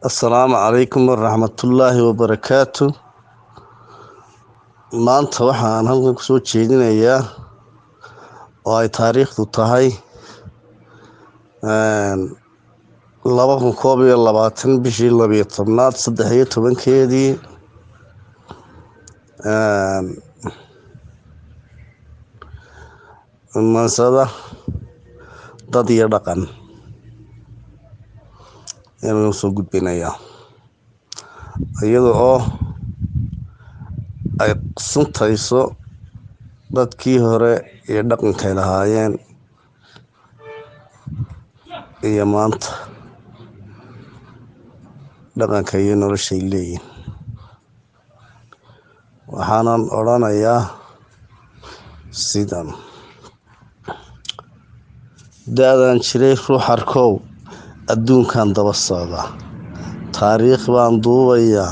Assalaamu calaykum waraxmatullaahi wabarakaatu. Maanta waxaan halkan kusoo jeedinayaa oo ay taariikhdu tahay 2021 bishii 12aad 13-keedii, mansada dad iyo dhaqan ayaan soo gudbinayaa, iyada oo ay suntayso dadkii hore iyo dhaqankay lahaayeen iyo maanta dhaqanka iyo noloshay leeyihin. Waxaanan odrhanayaa sidan: da-daan jiray ruux arkow, adduunkan daba socdaa, taariikh baan duubayaa,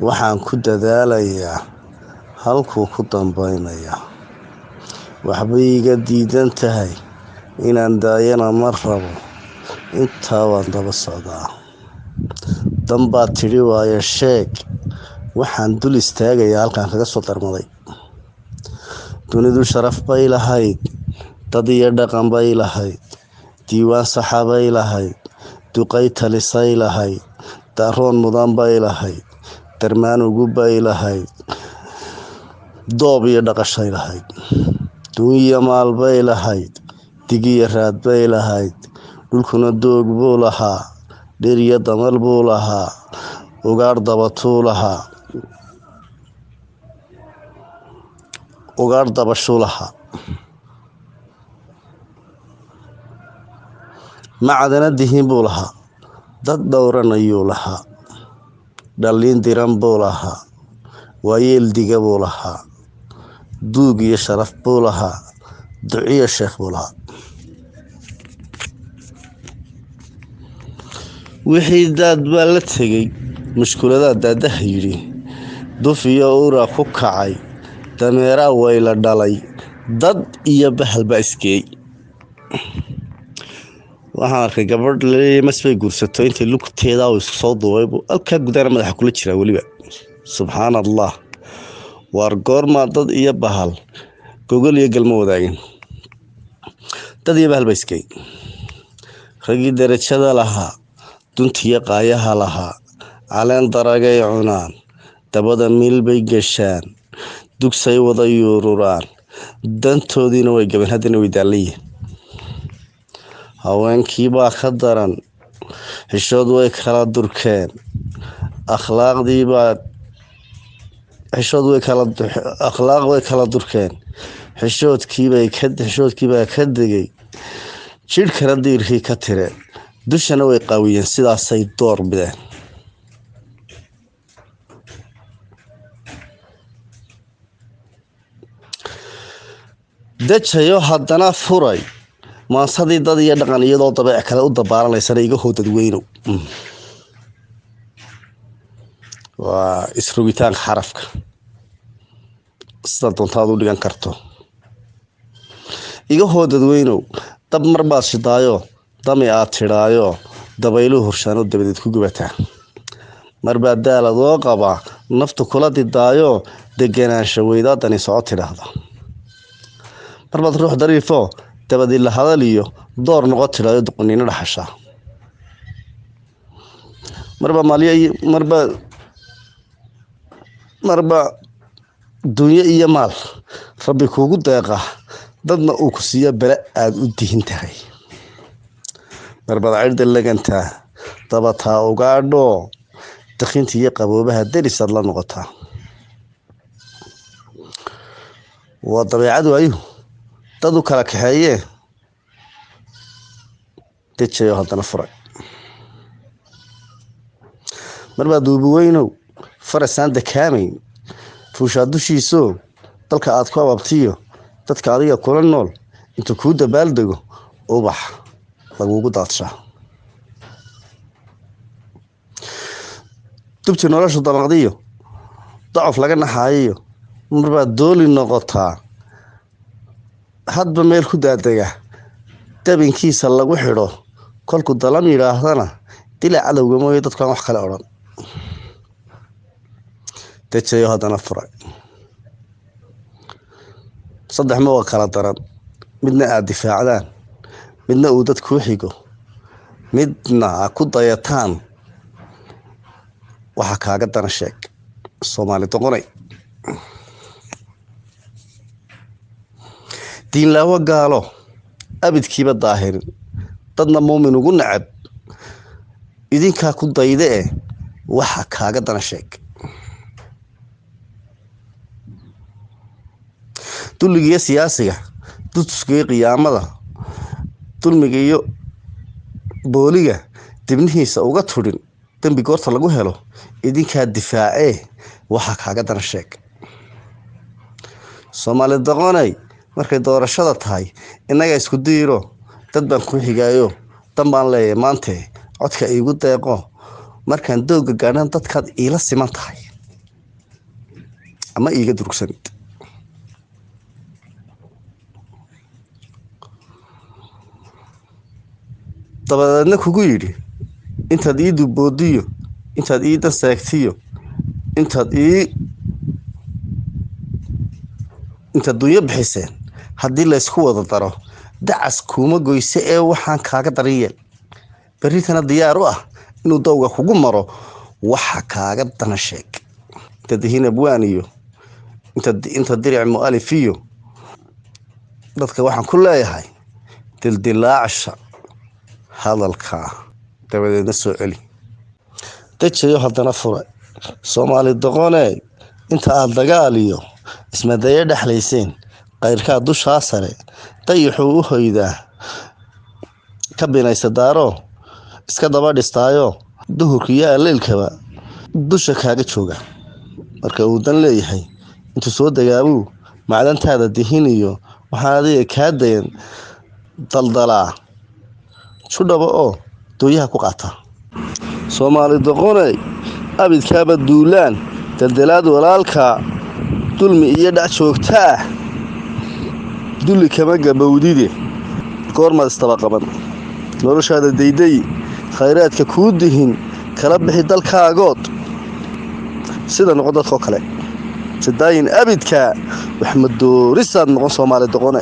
waxaan ku dadaalayaa halkuu ku dambeynayaa. Waxbay iga diidan tahay inaan daayana ma rabo, intaa waan daba socdaa. Dan baad tidhi waayo sheeg, waxaan dul istaagayaa halkaan kaga soo darmaday. Dunidu sharaf bay lahayd, dad iyo dhaqan bay lahayd, diiwaan saxa bay lahayd, duqay talisay lahayd, daaroon mudan bay lahayd, darmaan ugu bay lahayd, doob iyo dhaqashay lahayd, duunyo maal bay lahayd, digiyo raad bay lahayd, dhulkuna doog buu lahaa, dhir iyo damal buu lahaa, ugaadh dabatuu lahaa, ugaadh dabashuu lahaa, macdana dihin buu lahaa, dad dhowran ayuu lahaa, dhallin diran buu lahaa, waayeel diga buu lahaa, duug iyo sharaf buu lahaa, duciyo sheekh buu lahaa. Wixii daad baa la tegey, mushkuladaa daadaha yidhi, duf iyo uraa ku kacay, dameeraa wayla dhalay, dad iyo bahal baa isgeey. Waxaan arkay gabadh laleeyahay mas bay guursato, intay lugteeda uu isku soo duubay buu halkaa gudana madaxa kula jiraa weliba. Subxaan Allah, waar goormaa dad iyo bahal gogol iyo galma wadaagin? Dad iyo bahal baa isgeey. Raggii darajada lahaa, duntiyo qaayaha lahaa, caleen daragay cunaan, dabada miil bay gashaan, dugsay wada yuururaan, dantoodiina way gabeen, haddana way daalan yihiin. Haweenkiibaa ka daran, xishood way kala durkeen, akhlaaqdiibaa xishood way kala akhlaaq way kala durkeen, xishoodkiibaa ka degay, jidhkana diirkii ka tire, dushana way qaawiyeen, sidaasay door bideen. Dejayo haddana furay maansadii dad iyo dhaqan, iyadoo dabeec kale u dabaaranaysana iga hoo dadweynow. Waa isrogitaanka xarafka, sida doontaad u dhigan karto. Iga hoo dadweynow, dab mar baad shidaayo, dami aad tidhaayo, dabayluhu horshaano dabadeed ku gubataa. Marbaa daaladoo qabaa, naftu kula didaayo, deganaansha weydaadani soco tidhaahda. Marbaad ruux dariifo dabadila hadal iyo door noqo tidhaayo, duqoniino dhaxashaa. Marba maalyo, marba dunyo iyo maal rabbi kuugu deeqa, dadna uu ku siiyo bele aada u dihin tahay. Marbaad cidhda lagantaa, dabataa ugaadhoo, dakinta iyo qaboobaha derisaad la noqotaa. Waa dabeecad waayuhu dad u kala kaxeeyee. Dejayo haddana furay. Marbaa duubi weynow, farasaan dakaamayn fuushaa dushiisoo, dalka aad ku ababtiyo dadka adiga kula nool intuu kuu dabaaldego ubax lagugu daadshaa. Dubti noloshu damaqdiyo dacof laga naxaayiyo, marbaad dooli noqotaa, hadba meel ku daadega, dabinkiisa lagu xidho, kolku dalam yidhaahdana Dilaa cadowga mooye dadkaan wax kale odhan. Dejayo haddana furay. Saddex ma waa kala daran: midna aada difaacdaan, midna uu dad kuu xigo, midna aa ku dayataan. Waxa kaaga dana sheeg, Soomaali doqonay. Diinlaawo gaalo abidkiiba daahirin, dadna muumin ugu nacab, idinkaa ku dayda eh, waxa kaaga dana sheeg. Dulligiiyo siyaasiga, dutuskiiyo qiyaamada, dulmiga iyo booliga dibnihiisa uga tudhin, dembi goorta lagu helo idinkaa difaacee, waxa kaaga dana sheeg. Soomaali doqonay, markay doorashada tahay innaga isku diiro, dad baan ku xigaayo, dan baan leeyahay maante, codka iigu deeqo. Markaan doogga gaadhan dadkaad iila siman tahay ama iiga durugsanid. Dabadeedna kugu yidhi intaad ii duboodiyo, intaad ii dan seegtiyo, intaad dunyo bixiseen haddii laysku wada daro dacas kuuma goyse ee waxaan kaaga daran yeel. Berritana diyaar u ah inuu dawga kugu maro, waxa kaaga dana sheeg. Intaad dihiin abwaan iyo inta diric mu'alif iyo dadka waxaan ku leeyahay dildilaacsha hadalkaa, dabadeedna soo celi. Dejayo haddana fure. Soomaali doqonee, inta aada dagaal iyo ismadayo dhexlayseen, qayrkaa dushaa sare dayixuu u hoydaa, ka binaysa daaro iska daba dhistaayo, duhurka iyo alleylkaba dusha kaaga jooga. Marka uu dan leeyahay intuu soo degaabuu macdantaada dihin iyo waxaan adiga kaa dayan daldalaa judhaba oo dooyaha ku qaata. Soomaali doqoney, abidkaaba duulaan, daldalaad walaalkaa, dulmi iyo dhac joogta ah, dulli kama gabowdide. Goormaad isdaba qaban noloshaada dayday, khayraadka kuu dihin kala bixi dalkaagood, sida noqon dadkoo kale sidaayin abidkaa wax madoorisaad noqon. Soomaali doqone.